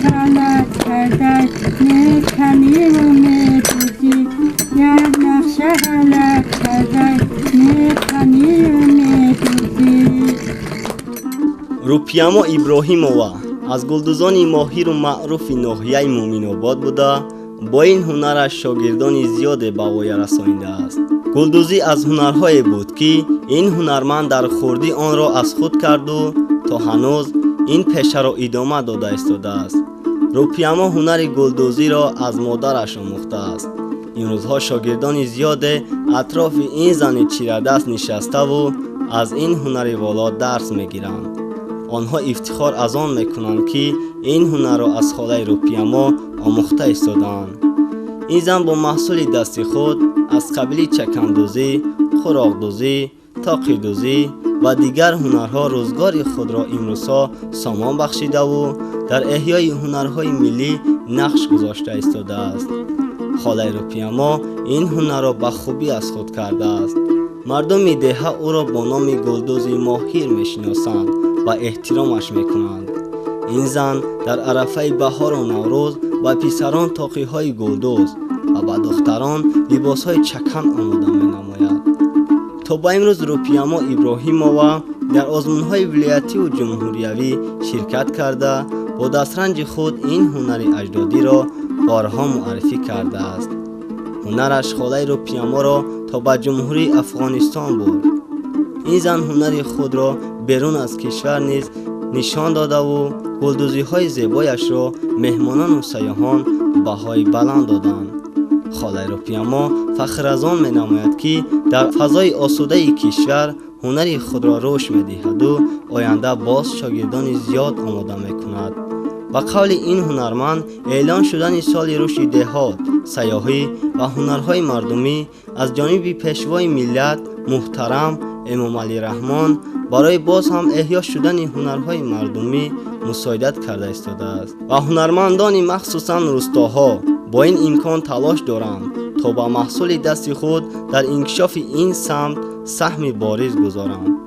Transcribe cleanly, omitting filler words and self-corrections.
Ғалат кардай, меканиву медузӣ. Як нақша ғалат кардай, меканиву медузӣ. Рӯпиямо Иброҳимова аз гулдӯзони моҳиру маъруфи ноҳияи Муъминобод буда, бо ин ҳунараш шогирдони зиёде ба воя расонидааст. Гулдӯзӣ аз ҳунарҳое буд, ки ин ҳунарманд дар хурдӣ онро аз худ карду то ҳанӯз ин пешаро идома дода истодааст. Рӯпиямо ҳунари гулдӯзиро аз модараш омӯхтааст. Имрӯзҳо шогирдони зиёде атрофи ин зани чирадаст нишаставу аз ин ҳунари воло дарс мегиранд. Онҳо ифтихор аз он мекунанд, ки ин ҳунарро аз холаи Рӯпиямо омӯхта истодаанд. Ин зан бо маҳсули дасти худ аз қабили чакандӯзӣ, қуроқдӯзӣ, тоқидӯзӣ ва дигар ҳунарҳо рӯзгори худро имрӯзҳо сомон бахшидаву дар эҳёи ҳунарҳои миллӣ нақш гузошта истодааст. Холаи Рӯпиямо ин ҳунарро ба хубӣ аз худ кардааст. Мардуми деҳа ӯро бо номи гулдӯзи моҳир мешиносанд ва эҳтиромаш мекунанд. Ин зан дар арафаи баҳору Наврӯз ба писарон тоқиҳои гулдӯз ва ба духтарон либосҳои чакан омода менамояд. То ба имрӯз Рӯпиямо Иброҳимова дар озмунҳои вилоятиву ҷумҳуриявӣ ширкат карда, бо дастранҷи худ ин ҳунари аҷдодиро борҳо муаррифӣ кардааст. Ҳунараш холаи Рӯпияморо то ба Ҷумҳурии Афғонистон бурд. Ин зан ҳунари худро берун аз кишвар низ нишон додаву гулдӯзиҳои зебояшро меҳмонону сайёҳон баҳои баланд доданд. Холаи Рӯпиямо фахр аз он менамояд, ки дар фазои осудаи кишвар ҳунари худро рушд медиҳаду оянда боз шогирдони зиёд омода мекунад. Ба қавли ин ҳунарманд, эълон шудани соли рушди деҳот, сайёҳӣ ва ҳунарҳои мардумӣ аз ҷониби Пешвои миллат муҳтарам Эмомалӣ Раҳмон барои боз ҳам эҳё шудани ҳунарҳои мардумӣ мусоидат карда истодааст ва ҳунармандони махсусан рустоҳо бо ин имкон талош доранд, то ба маҳсули дасти худ дар инкишофи ин самт саҳми бориз гузоранд.